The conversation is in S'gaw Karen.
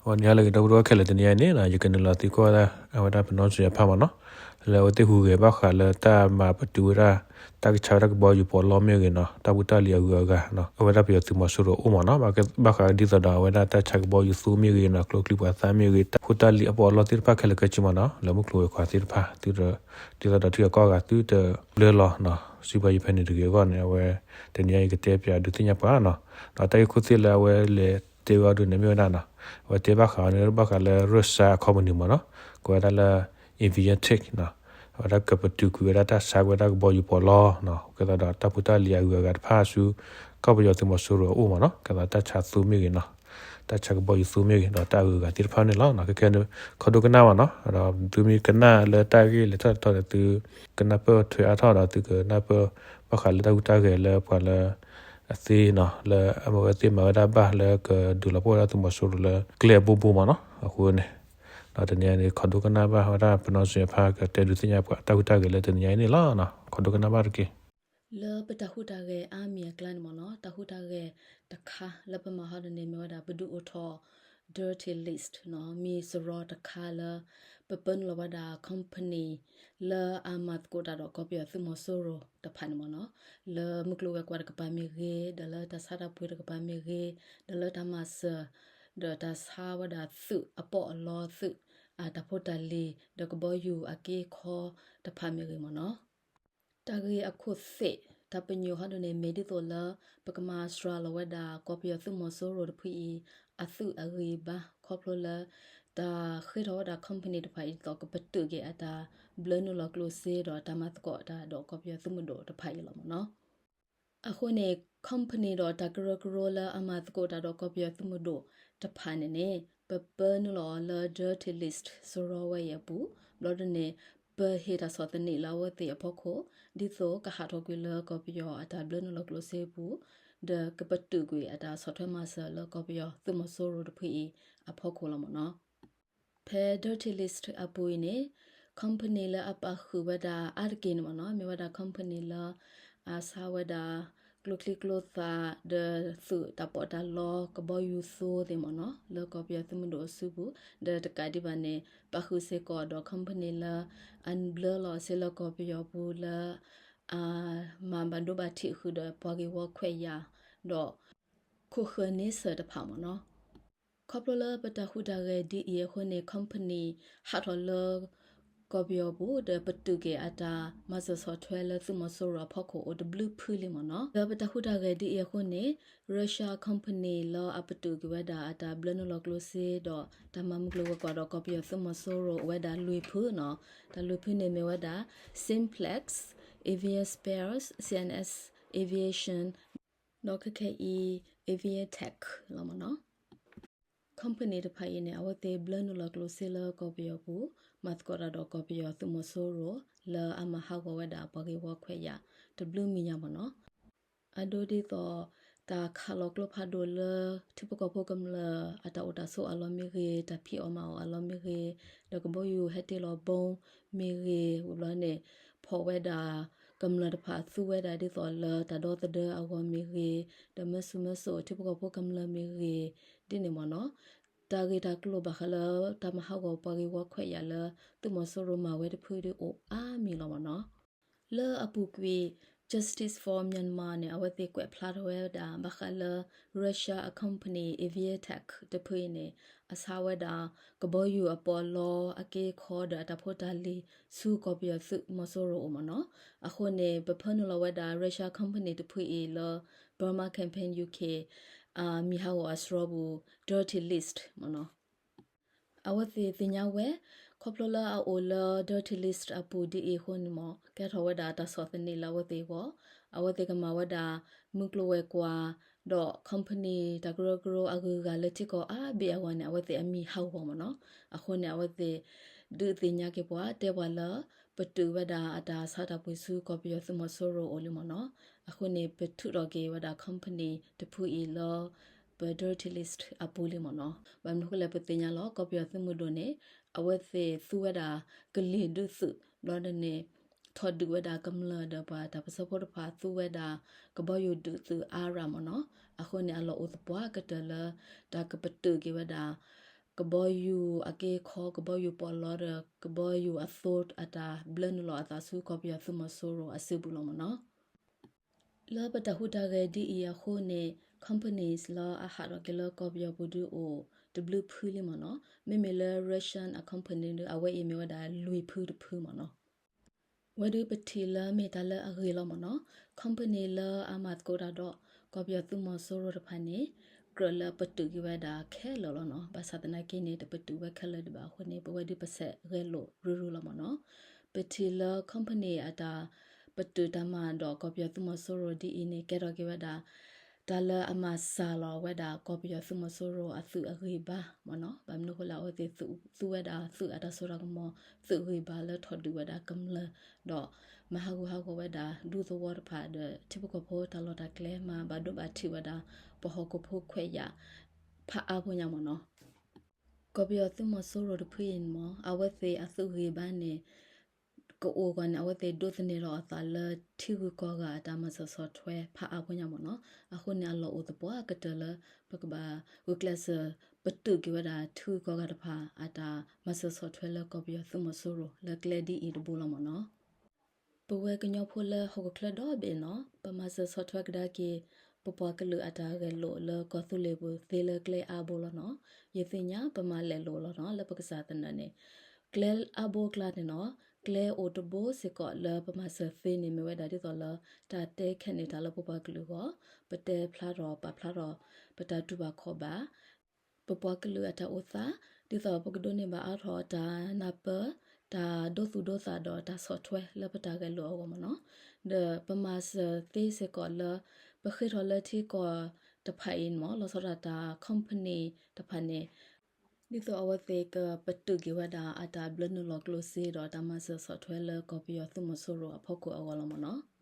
ဂီၤနံၤဟါလၢအဂ့ၤ ဒီပုၢ်ဝဲၢ်ခဲလၢာ်, တနံၤအံၤန့ၣ် ယကနုာ်လီၤသံကွၢ်ဝဲဒၣ် အဝဲဒၣ်ပနီၣ်စံအဖါမ့ၢ်နီၤ, လၢအဝဲသ့ၣ်ဟူးဂဲၤဘၣ်ဃးလၢတၢ်မၤပတုာ်ဝဲဒၣ် တၢ်ကဆါဝဲဒၣ်ကဘီယူၤပီးလီမ့ၢ်ဂ့ၤနီၤ, တၢ်ဖိတၢ်လံၤအဂုၤအဂၤနီၤ, အဝဲဒၣ်ပယီၤသုးမီၤစိရိၤအအိၣ်မ့ၢ်နီၤ, ဘၣ်ဃးဒ်သိးဒီးအဝဲဒၣ်တၢ်ဆါကဘီယူၤသိမ့ၢ်ဂ့ၤနီၤ, ကျိချံပှၤသၣ်မ့ၢ်ဂ့ၤ, တၢ်ဖိတၢ်လံၤအပီးအလီသ့ၣ်တဖၣ်ခဲလၢာ်ခဲဆ့မ့ၢ်နီၤ, လၢမုၢ်ကျိၤဝဲၤကွာ်သ့ၣ်တဖၣ် ဒ်သိးဒီးထံဂၤကီၢ်ဂၤသုတဘျၢလီၤနီၤ, စံးဘၣ်ယဖဲန့ၣ်တဂ့ၤအဂီၢ်န့ၣ် အဝဲ တနံၤအံၤယကတဲပၠးဒုးသ့ၣ်ညါပှၤနီၤ, ဒီးတၢ်ဂ့ၢ်ခိၣ်သ့ၣ်လၢအဝဲလဲၤတဲဝဲအီၤဒုးန့ၣ်မ့ၢ်ဝဲဒၣ်နီၤ, အဝဲတဲဘၣ်ဃးအီၤန့ၣ် ဘၣ်ဃးလၢ Russia အ company မ့ၢ်နီၤ, ကိးဝဲဒၣ်လၢ Aviatech နီၤ, အဝဲဒၣ်ကပတုာ်ကွံာ်ဝဲဒၣ်တၢ်ဆါဝဲဒၣ်ကဘီယူၤပီးလီနီၤ, ကဲသိးဒီးတၢ်ဖိတၢ်လံၤအဂုၤအဂၤတဖၣ်ဆူ ကီၢ်ပယီၤသုးမီၤစိရိၤအအိၣ်မ့ၢ်နီၤ, ကဲသိးတၢ်ဆါသိမ့ၢ်ဂ့ၤနီၤ, တၢ်ဆါကဘီယူၤသိမ့ၢ်ဂ့ၤ ဒီးတၢ်အဂုၤအဂၤသ့ၣ်တဖၣ်န့ၣ်လီၤ. ခဲခဲန့ၣ် ခီဒိကနၣ်မ့ၢ်နီၤ, ဒီးသုမ့ၢ်ကနၣ်လၢတၢ်ဂ့ၢ်လဲၤထီၣ်လဲၤထီဒီး သုကနၢ်ပၢၢ်ထွဲအါထီၣ်ဒီး သုကနၢ်ပၢၢ် ဘၣ်ဃးလၢတၢ်ဟူးတၢ်ဂဲၤလၢပှၤလၢ အသ့နီၤ, လၢအဝဲသ့ၣ်မၤဝဲဒၣ်ဘၣ်လၢကဒုးလီၤပှီၢ်ဝဲဒၣ်သုးမီၤစိရိၤလၢ ကျဲအဘိဘိမ့ၢ်နီၤ, အဃိန့ၣ် ဒီးတနံၤအံၤန့ၣ် ခီဒိကနၣ်ဘၣ်ဝဲဒၣ်ပနီၣ်စံအဖါကတဲဒုးသ့ၣ်ညါပှၤတၢ်ဟူးတၢ်ဂဲၤလၢတနံၤအံၤန့ၣ်လီၤ. ခီဒိကနၣ်ဘၣ်တက့ၢ်. လၢပတၢ်ဟူးတၢ်ဂဲၤအါမံၤအကျါန့ၣ်မ့ၢ်နီၤ, တၢ်ဟူးတၢ်ဂဲၤတခါလၢပမၤဟီဒ်န့ၣ် မ့ၢ်ဝဲဒၣ်ပဒုးအိၣ်ထီၣ် dirty list နီၤ, မံၤစရီတခါလၢ ပပၢနုာ်လီၤဝဲဒၣ် company လၢအမၤသကိးတၢ်ဒီးကီၢ်ပယီၤသုးမီၤစိရိၤတဖၣ်န့ၣ်မ့ၢ်နီၤ, လၢမုၢ်ကျိၤဝဲၤကွာ်တကပၤမ့ၢ်ဂ့ၤ, ဒီးလၢတၢ်ဆါတၢ်ပှ့ၤတကပၤမ့ၢ်ဂ့ၤ, ဒီးလၢတၢ်မၤစၢၤ ဒီးတၢ်ဆါဝဲဒၣ်သုးအပီးအလီသုး အတၢ်ဖိတၢ်လံၤ ဒီးကဘီယူၤအက့အခီတဖၣ်မ့ၢ်ဂ့ၤမ့ၢ်နီၤ. တၢ်ဂ့ၢ်အခိၣ်သ့ၣ် တၢ်ပညိၣ်ဟီဒ်န့ၣ် မ့ၢ်ဒ်သိးလၢ ပကမၤစှၤလီၤဝဲဒၣ် ကီၢ်ပယီၤသုးမီၤစိရိၤတဖုအံၤ အသုးအဂံၢ်ဘါ ခီဖျိလၢ တၢ်ဃ့ထီၣ်ဝဲဒၣ် company တဖၣ်အံၤဒ်သိး ကပတုာ်က့ၤအတၢ်ဘျၢနုာ်လီၤကျိၣ်စ့ ဒီးတၢ်မၤသကိးတၢ်ဒီးကီၢ်ပယီၤသုးမုၢ်ဒိၣ်တဖၣ်အံၤလီၤမ့ၢ်နီၤ. အဃိန့ၣ် company ဒီးတၢ်ကရၢကရိလၢအမၤသကိးတၢ်ဒီးကီၢ်ပယီၤသုးမုၢ်ဒိၣ်တဖၣ်န့ၣ်န့ၣ် ပပၢနုာ်လီၤအီၤလၢ dirty list စရီဝဲအံၤအပူၤ, ဘျီဒ်န့ၣ် ပဟ့ၣ်တၢ်ဆီၣ်သနံးလၢအဝဲသ့ၣ်အဖီခိၣ် ဒ်သိးကဟးထီၣ်ကွံာ်လၢကီၢ်ပယီၤအတၢ်ဘျၢနုာ်လီၤကျိၣ်စ့အပူၤ, ဒီးကပတုာ်ကွံာ်အတၢ်ဆီၣ်ထွဲမၤစၢၤလၢကီၢ်ပယီၤသုးမီၤစိရိၤတဖုအံၤအဖီခိၣ်လီၤမ့ၢ်နီၤ. ဖဲ dirty list အပူၤအံၤန့ၣ် company လၢအပာ်ဃုာ်ဝဲဒၣ်အါတက့ၢ်န့ၣ်မ့ၢ်နီၤ မ့ၢ်ဝဲဒၣ် company လၢ အဆါဝဲဒၣ် ကျိချံကျိသၣ် ဒီးသုးတၢ်ပီးတၢ်လီ ကဘီယူၤသိသ့ၣ်မ့ၢ်နီၤ လၢကီၢ်ပယီၤသုးမုၢ်ဒိၣ်အစုပူၤ, ဒီးတကးဒံးဘၣ်န့ၣ် ပာ်ဃုာ်စ့ၢ်ကီးဒီး company လၢ အဘျၢလီၤစ့လၢကီၢ်ပယီၤပူၤလၢ အမၤဘၣ်ဒိဘၣ်ထံးဃုာ်ဒီးပှၤဂ့ၢ်ဝီခွဲးယာ် ဒီး ခိၣ်ဃၢၤန့ဆၢၣ်တဖၣ်မ့ၢ်နီၤ. ခီဖျိလၢပတၢ်ဟူးတၢ်ဂဲၤဒ်အံၤအဃိန့ၣ် company ဟးထီၣ်လၢ ကီၢ်ပယီၤပူၤ ဒီးပတုာ်က့ၤအတၢ်မၤစၢၤဆီၣ်ထွဲလၢသုးမီၤစိရိၤအဖီခိၣ်အိၣ်တဘျုးဖုလံမ့ၢ်နီၤ. လၢပတၢ်ဟူးတၢ်ဂဲၤဒ်အံၤအဃိန့ၣ် Russia company လၢအပတုာ်က့ၤဝဲဒၣ်အတၢ်ဘျၢနုာ်လီၤကျိၣ်စ့ဒီးတၢ်မၤမုၢ်ကျိၤဝဲၤကွာ်ဒီးကီၢ်ပယီၤသုးမီၤစိရိၤအိၣ်ဝဲဒၣ်လွံၢ်ဖုနီၤ. တၢ်လွံၢ်ဖုန့ၣ်မ့ၢ်ဝဲဒၣ် Simplex, Avian Spares, C N S Aviation ဒီးခဲခဲအံၤ Aviatech လီၤမ့ၢ်နီၤ. company တဖၣ်အံၤန့ၣ် အဝဲသ့ၣ်ဘျၢနုာ်လီၤကျိၣ်စ့လၢကီၢ်ပယီၤပူၤ မၤသကိးတၢ်ဒီးကီၢ်ပယီၤသုးမီၤစိရိၤ လၢအမၤဟးဂီၤဝဲဒၣ်ပှၤဂ့ၢ်ဝီခွဲးယာ် တဘျုးမံၤညါမ့ၢ်နီၤ. အဒိဒ်သိး တၢ်ခးလီၤကျိဖးဒိၣ်လၢ ထံဖိကီၢ်ဖိကမျၢၢ်အတၢ်အိၣ်တၢ်ဆိးအလီၢ်မ့ၢ်ဂ့ၤ, တၢ်ဖံးအီၣ်မၤအီၣ်အလီၢ်မ့ၢ်ဂ့ၤ, ဒီးကဘီယူၤဟဲတ့ၢ်လီၤဘီမ့ၢ်ဂ့ၤ, ဝံၤဘျီန့ၣ် ဖီၣ်ဝဲဒၣ် ကမျၢၢ်တဖၣ်သူဝဲဒၣ်ဒ်သိးလၢတၢ်ဒီသဒၢအဂီၢ်မ့ၢ်ဂ့ၤ, ဒီးမၢစိမၢစိထံဖိကီၢ်ဖိကမျၢၢ်မ့ၢ်ဂ့ၤ, ဒ်န့ၣ်မ့ၢ်နီၤ. တၢ်ဂ့ၢ်တၢ်ကျိၤဘၣ်ဃးလၢတၢ်မၤဟးဂီၤပှၤဂ့ၢ်ဝီခွဲးယာ်လၢ သုးမီၤစိရိၤမၤဝဲတဖုဒ်အိၣ်အါမံၤလီၤမ့ၢ်နီၤ. လၢအပူၤကွံာ် Justice for Myanmar န့ၣ် အဝဲသ့ၣ်ကွဲးဖျါထီၣ်ဝဲဒၣ် ဘၣ်ဃးလၢ Russia အ company Aviatech တဖုအံၤန့ၣ် အဆါဝဲဒၣ် ကဘီယူၤအပီးအလီ အက့အခီဒီးအတၢ်ဖိတၢ်လံၤ ဆူကီၢ်ပယီၤသုးမီၤစိရိၤအိၣ်မ့ၢ်နီၤ. အဃိန့ၣ် ပဖၢနုာ်လီၤဝဲဒၣ် Russia company တဖုအံၤလၢ Burma Campaign U K မံၤဟးဂီၤအစရီပူၤ dirty list မ့ၢ်နီၤ. အဝဲသ့ၣ်သ့ၣ်ညါဝဲ ခီဖျိလၢအအိၣ်လၢ dirty list အပူၤဒ်အံၤအဃိန့ၣ်မ့ၢ် ကဲထီၣ်ဝဲဒၣ်တၢ်ဆီၣ်သနံးလၢအဝဲသ့ၣ်အဂီၢ်, အဝဲသ့ၣ်ကမၤဝဲဒၣ် မုၢ်ကျိၤဝဲၤကွာ် ဒီး company တၢ်ကရၢကရိအဂုၤအဂၤလၢထံကီၢ်အါဘ့ၣ်အဂီၢ်န့ၣ် အဝဲသ့ၣ်အမံၤဟးဂီၤမ့ၢ်နီၤ. အဃိန့ၣ် အဝဲသ့ၣ် ဒုးသ့ၣ်ညါက့ၤပှၤ တဲပှၤလၢ ပတုာ်ဝဲဒၣ်အတၢ်ဆါတၢ်ပှ့ၤဆူကီၢ်ပယီၤသုးမီၤစိရိၤအိၣ်လံမ့ၢ်နီၤ. အဃိန့ၣ် ပထုးထီၣ်က့ၤဝဲဒၣ် company တဖုအံၤလၢ ပ dirty list အပူၤလံမ့ၢ်နီၤ. ဘၣ်မနုၤဃိလဲၣ် ပသ့ၣ်ညါလီၤ ကီၢ်ပယီၤသုးမုၢ်ဒိၣ်န့ၣ် အဝဲသ့ၣ်သူဝဲဒၣ်ကလံၤဒုးသုး ဘျီဒ်န့ၣ် ထီၣ်ဒုးဝဲဒၣ်ကမျၢၢ်ဒီးပှၤတၢ်ပၢၢ်ဆၢဖိတဖၣ်သူဝဲဒၣ်ကဘီယူၤဒုးသုးအါရၣ်မ့ၢ်နီၤ. အဃိန့ၣ် အလီၢ်အိၣ်သပှၢ်ကတၢၢ်လၢ တၢ်ကပတုာ်က့ၤဝဲဒၣ် ကဘီယူၤအက့အခီ ကဘီယူၤပီးလီဒီး ကဘီယူၤအသိအတၢ်ဘျၢနုာ်လီၤအသးဆူကီၢ်ပယီၤသုးမီၤစိရိၤအစုပူၤလီၤမ့ၢ်နီၤ. လၢပတၢ်ဟူးတၢ်ဂဲၤဒ်အံၤအဃိန့ၣ် companies လၢအဟးထီၣ်က့ၤလၢကီၢ်ပယီၤပူၤဒုအိၣ်တဘျုးဖုလံမ့ၢ်နီၤ. မ့မ့ၢ်လၢ Russian အ company ဒု အဝဲအံၤမ့ၢ်ဝဲဒၣ်လွံၢ်ဖုတဖုမ့ၢ်နီၤ. ဝဲဒုပထံၣ်လၢမ့ၢ်တၢ်လၢအဂ့ၤလီၤမ့ၢ်နီၤ. company လၢအမၤသကိးတၢ်ဒီးကီၢ်ပယီၤသုးမီၤစိရိၤတဖၣ်န့ၣ် ကြၢးလၢပတုာ်က့ၤဝဲဒၣ်ခဲလၢာ်လီၤနီၤ. ဘၣ်ဆၣ်သနာ်က့န့ၣ် တပတုာ်ဝဲခဲလၢာ်ဒံးဘၣ်အဃိန့ၣ် ပဝဲဒုပဆဲးဂဲၤလိာ်ရုရုလီၤမ့ၢ်နီၤ. ပထံၣ်လၢ company အတၢ်ပတုာ်တၢ်မၤဒီးကီၢ်ပယီၤသုးမီၤစိရိၤဒ်အံၤန့ၣ် ကဲထီၣ်က့ၤဝဲဒၣ် တၢ်လၢအမၤစှၤလီၤဝဲဒၣ်ကီၢ်ပယီၤသုးမီၤစိရိၤအသုးအဂံၢ်ဘါမ့ၢ်နီၤ. ဘၣ်မနုၤအဃိလဲၣ် အဝဲသ့ၣ်သူဝဲဒၣ်သုးအတၢ်စိတၢ်ကမီၤ သုးဂံၢ်ဘါလၢထီၣ်ဒုးဝဲဒၣ်ကမျၢၢ် ဒီးမၤဟးဂူာ်ဟးဂီၤဝဲဒၣ်ဒူသဝီတဖၣ်ဒီး ထံဖိကီၢ်ဖိတၢ်လီၢ်တၢ်ကျဲ မၤဘၣ်ဒိဘၣ်ထံးဝဲဒၣ် ပဟီၣ်ခိၣ်ဖိခွဲးယာ် ဖးအါဖိညါမ့ၢ်နီၤ. ကီၢ်ပယီၤသုးမီၤစိရိၤတဖုအံၤန့ၣ်မ့ၢ် အဝဲသ့ၣ်အသုးဂံၢ်ဘါန့ၣ် ကအိၣ်အဂီၢ်န့ၣ် အဝဲသ့ၣ်ဒိးသန့ၤလီၤအသးလၢထံဂုၤကီၢ်ဂၤအတၢ်မၤစၢၤဆီၣ်ထွဲဖးအါဖိညါမ့ၢ်နီၤ. အဃိန့ၣ် အလီၢ်အိၣ်သပှၢ်ကတၢၢ်လၢ ပကဘၣ်ဂုာ်ကျဲးစၢး ပတုာ်က့ၤဝဲဒၣ်ထံဂုၤကီၢ်ဂၤတဖၣ် အတၢ်မၤစၢၤဆီၣ်ထွဲလၢကီၢ်ပယီၤသုးမီၤစိရိၤလၢကျဲဒ်အံၤတဘိလီၤမ့ၢ်နီၤ. ပဝဲကညီဖိလၢဟီၣ်ခိၣ်ချၢဒီဘ့ၣ်နီၤ ပမၤစၢၤဆီၣ်ထွဲကဒါက့ၤ ပပှၤကလုာ်အတၢ်ဂဲၤလိာ်လၢကီၢ်သူလ့ၤပူၤသ့လၢကျဲအါဘိလီၤနီၤ. ယသ့ၣ်ညါပမၤလဲၣ်လိာ်လီၤနီၤ လၢပကစၢ်သနၢၣ်န့ၣ် ကျဲအါဘိအကျါန့ၣ်နီၤ ကျဲအိၣ်တဘိစ့ၢ်ကီးလၢပမၤစၢၤသ့န့ၣ် မ့ၢ်ဝဲဒၣ်ဒ်သိးလၢ တၢ်တဲခဲန့ၢ်တၢ်လၢပပှၤကလုာ်အဂီၢ် ပတဲဖျါထီၣ်ပာ်ဖျါထီၣ် ပတၢ်တူၢ်ဘၣ်ခီၣ်ဘၣ် ပပှၤကလုာ်အတၢ်အိၣ်သး ဒ်သိးပကဒိးန့ၢ်ဘၣ်အါထီၣ်တၢ်နၢ်ပၢၢ် တၢ်ဒိသူၣ်ဒိသးဒီးတၢ်ဆီၣ်ထွဲလၢပတၢ်ဂဲၤလိာ်အဂီၢ်မ့ၢ်နီၤ. ဒီးပမၤစၢၤသ့စ့ၢ်ကီးလၢ ပဃ့ထီၣ်လၢထံကီၢ်တဖၣ်အံၤမ့ၢ် လီၤဆီဒၣ်တၢ် company တဖၣ်န့ၣ် ဒ်သိးအဝဲသ့ၣ်ကပတုာ်က့ၤဝဲဒၣ်အတၢ်ဘျၢနုာ်လီၤကျိၣ်စ့ဒီးတၢ်မၤစၢၤဆီၣ်ထွဲလၢကီၢ်ပယီၤသုးမီၤစိရိၤအဖီခိၣ်အဂီၢ်လီၤမ့ၢ်နီၤ.